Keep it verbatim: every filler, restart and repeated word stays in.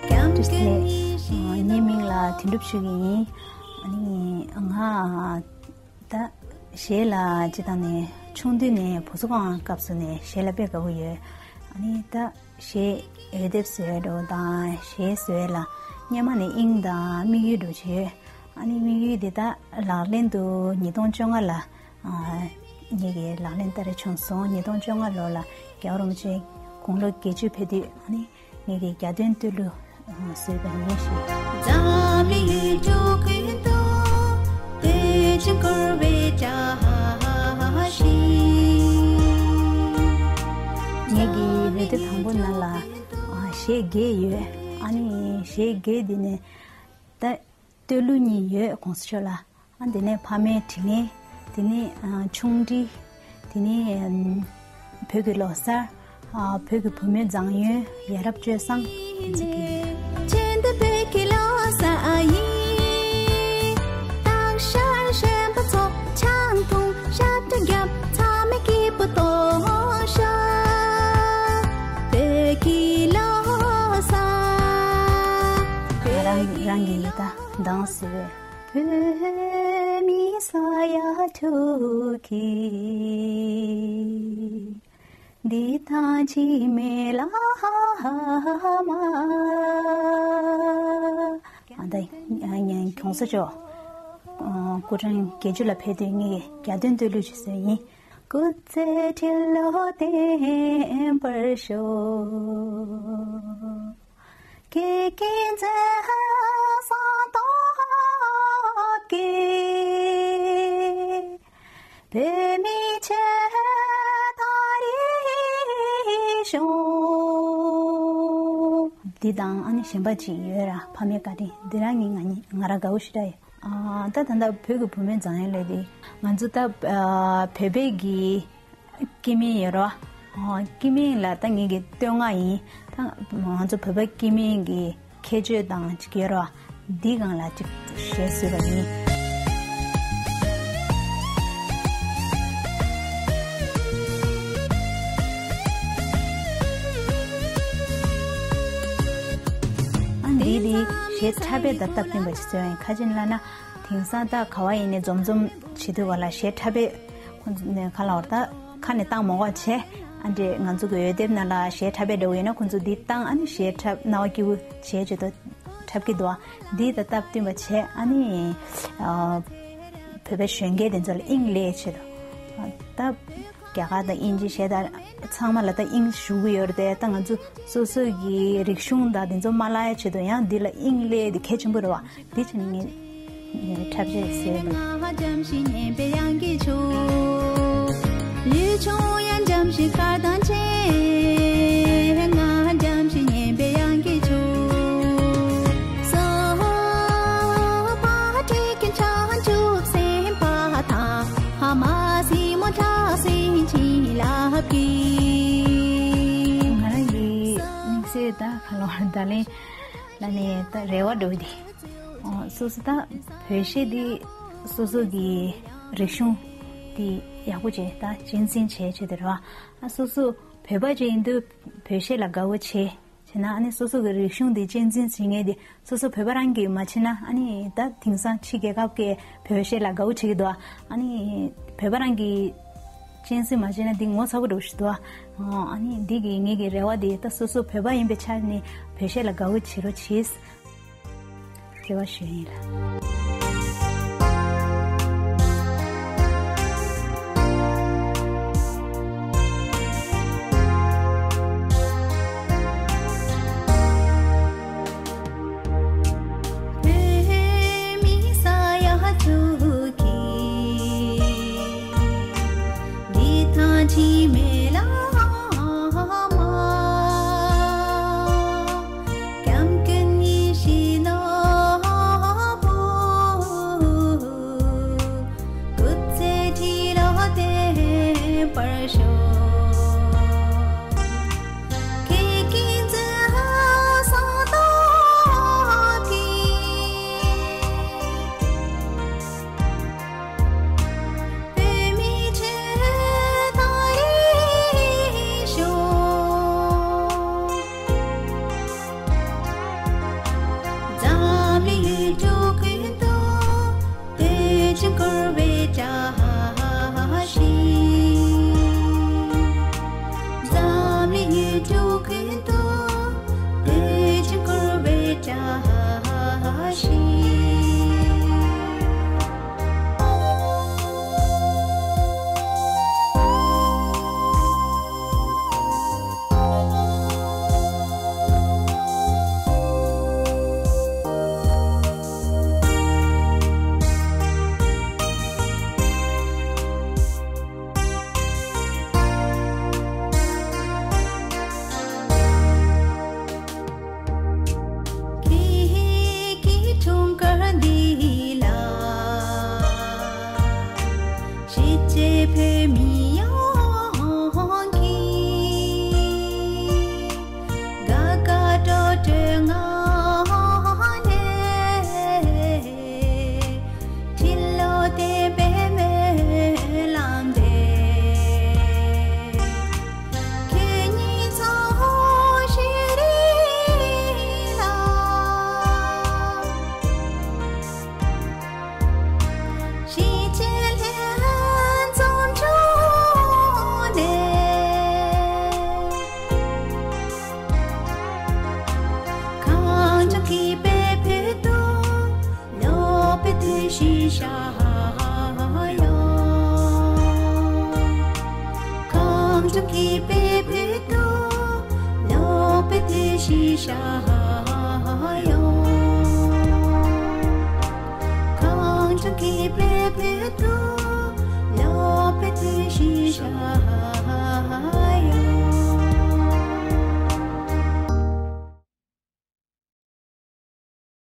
བཀྲ་ཤིས་བདེ་ལེགས། ཨ་ནི་ངའི་མིང་ལ་དོན་གྲུབ་ཆོས་སྐྱིད་ཡིན། ཨ་ནི་ང་ད་གཞས་ལ་སྤྱིར་བཏང་ནས་ཆུང་དུས་ནས་བུ་གསོ་ཁང་སྐབས་སུ་ནས་གཞས་ལ་དཔེ་དགའ་བོ་ཡོད། ཨ་ནི་ད་གཞས་འོད་སྡེབ་བཟོས་འགྲོ་དང་གཞས་བཟོས་ལ་སྔོན་མ་ནས་དབྱིངས་དང་དམིགས་ཡུལ་འགྲོ་བྱས་ཡོད། ཨ་ནི་དམིགས་ཡུལ་འདི་ད་ལག་ལེན་དུ་ཉིས་སྟོང་བཅོ་ལྔ་ལ་ཨ་ངེད་ཀྱི་ལག་ལེན་བསྟར་བྱུང་སོང་། ཉིས་སྟོང་བཅོ་ལྔ་ལོ་ལ་རྒྱལ་བ་རིན་པོ་ཆེ་དགུང་ལོ་བརྒྱད་ཅུ་ཕེབས་དུས་ཨ་ནི་ངེད་ཀྱི་རྒྱ་སྟོན་བསྟོད་གླུ་བཟོས་པ་ཡིན་ཞེས། ངེད་ཀྱི་འོད་སྡེབ་དང་པོ་ནང་ལ་ཨ་གཞས་བརྒྱད་ཡོད། ཨ་ནི་གཞས་བརྒྱད་འདི་ནས་ད་བསྟོད་གླུ་གཉིས་ཡོད་གོང་ས་མཆོག་ལ། ཨ་དེ་ནས་ཕ་མའི་དྲིན་ལན། དེ་ནས་ཨ་ཆུང་འདྲིས། དེ་ནས་ཨམ་བོད་ཀྱི་ལོ་གསར། ཨ་བོད་ཀྱི་བུ་མོའི་མཛངས་ཡོན། ཡ་རབས་སྤྱོད་བཟང་། དེ་ཚོ་གི། ང་རང་རང་གི་ཡི་ད་གདངས་ཟེར་བས། བོད་མི་ས་ཡ་ཐུག་གི་འདི་དང་ཅི་མེད་ལ་མ། ཨ་ད་ཉན་གོང་ས་མཆོག་སྐུ་ཕྲེང་བརྒྱད་ཅུ་ལ་ཕེབས་དུས་ངས་རྒྱ་སྟོན་བསྟོད་གླུ་ཅིག་བཟོས་ཡིན། སྐུ་ཚེ་ཁྲི་ལོ་བརྟན་པར་ཤོག་དགེ་རྒན་མཛད་བཟང་ཐོབ་ཀྱིས། བོད་མི་ཆེ་ད་རིག་གཞུང་། འདི་དང་ཨ་ནི་གཞན་པ་ཅིག་ཡོད་ར། ཕ་མའི་བཀའ་དྲིན། འདི་རང་ངི་ང་ཉི་ང་ར་དགའ་བོ་ཞེ་དྲག་ཡོད། ཨ་ད་ད་ལྟ་བོད་ཀྱི་བུད་མེད་མཛངས་ཡོན་ལས་དེ་ང་ཚོ་ད་ཨ་བོད་པའི་གི་སྐྱེ་དམན་ཡོད་ར། ཨ་སྐྱེ་དམན་ལ་ད་ངེད་ཀྱི་བསྟོད་བསྔགས་ཡིན། ད་ང་ཚོ་བོད་པ་སྐྱེ་དམན་གྱི་ཁྱད་ཆོས་དང་ཅིག་ཡོད་ར། འདི་སྒང་ལ་ཅིག་གཞས་བཟོས་པ་ཡིན། ཨ་འདི་འདི་གཞས་འཁྲབ་པའི་ད་སྟབས་བསྟུན་པ་ཅིག་བཟོས་ཡིན། ཁ་ཅིག་ལབ་ན་དེང་སང་ད་ག་བ་ཡིན་ནའི་འཛོམས་འཛོམས་བྱེད་དུས་ག་ལ་གཞས་འཁྲབ་པའི་ཁོང་ཚོ་ནས་ཁ་ལ་བར་ད་ཁ་ནས་བཏང་མ་དགོས་བྱས། ཨ་འདྲས་ང་ཚོ་གི་འོད་སྡེབ་ནང་ལ་གཞས་འཁྲབ་པའི་འདྲ་བོ་ཡིན་ན་ཁོང་ཚོ་འདི་བཏང་ཨ་ནི་གཞས་འཁྲབ་སྣང་བ་སྐྱིད་པོ་བྱས་བྱེད་དུ་འཁྲབ་ཀྱི་འདུག་འདི་ད་སྟབས་བསྟུན་པ་བྱས་ཨ་ནི་ཨ་བོད་པའི་གཞོན་སྐྱེས་དེ་ཚོ་ལ་དབྱིངས་སླེབས་ཆེད་དུ་ད་རྒྱ་གར་དང་དབྱིན་ཇི་གཞས་ད་ཚང་མ་ལ་ད་དབྱིངས་ཞུགས་ཀྱི་ཡོད་རེད་དེ། ད་ང་ཚོ་སོ་སོ་གི་རིག་གཞུང་དང་དེ་ཚོ་མ་བརླག་ཡ་ཆེད་དུ་ཡང་འདི་ལ་དབྱིངས་སླེབས་དེ་གལ་ཆེན་པོ་རེད་བ། དེ་བྱས་ནས་ངས་འཁྲབ་ཆས་ཟེར་ནས། ང་རང་གི་དམིགས་བསལ་ད་ག་ལོ་ད་ལན་ལ་ནས་ད་རེ་བ་འགྲོ་གི་དེ། ཨོ་སོ་སོ་ད་བོད་གཞས་འདི་སོ་སོ་གི་རིག་གཞུང་འདི་ཡག་པོ་བྱས་ད་གཅེས་འཛིན་བྱས་བྱས་དེ་རེད་བ། ཨ་སོ་སོ་བོད་པ་ཅིག་ཡིན་དུས་བོད་གཞས་ལ་དགའ་བོ་བྱས་བྱས་ན་ཨ་ནི་སོ་སོ་གི་རིག་གཞུང་འདི་གཅེས་འཛིན་བྱེད་མཁན་དེ་སོ་སོ་བོད་པ་རང་གིས་མ་བྱས་ན་ཨ་ནི་ད་དེང་སང་ཕྱི་རྒྱལ་ཁབ་ཀྱི་བོད་གཞས་ལ་དགའ་བོ་བྱེད་ཀྱི་འདུག་ཨ་ནི་བོད་པ་རང་གིས་གཅེས་འཛིན་མ་བྱས་ན་འདི་ངོ་ཚ་པོ་འདྲ་བོ་ཞིག་འདུག་ཨ་ནི་འདི་གི་ངེད་ཀྱི་རེ་བ་དེ་ད་སོ་སོ་བོད་པ་ཡིན་པའི་ཆ་ནས་བོད་གཞས་ལ་དགའ་བོ་བྱེད་རོགས་བྱེད། དེ་བ་ཞུ་ཡིན་ལ། འགྲོ་ཀུན་ཏུ་བོད་ཀྱི་བཀུར་བའི་བཀྲ་ཤིས། ཁྱེད་ཀྱི་འཁྲུངས་སྐར་འདི་ལ་གཞིས་བྱེས་བོད་མི་ཡོངས་ཀྱིས་དགའ་དགའ་སྤྲོ་སྤྲོའི་ངང་ནས། ཁྲི་ལོ་བརྟན་པའི་སྨོན་ལམ་འདེབས། ཁྱེད་ཉིད་ཚོགས་ཞིང་རི་ལ། གཞིས་བྱེས་ལྷན་འཛོམས་བྱུང་ནས། གངས་ལྗོངས་སྐྱིད་པའི་བོད་དུ། ལོ་པཎ་དུས་བཞིན་ཤར་ཡོང་། གངས་ལྗོངས་སྐྱིད་པའི་བོད་དུ། ལོ་པཎ་དུས་བཞིན་ཤར་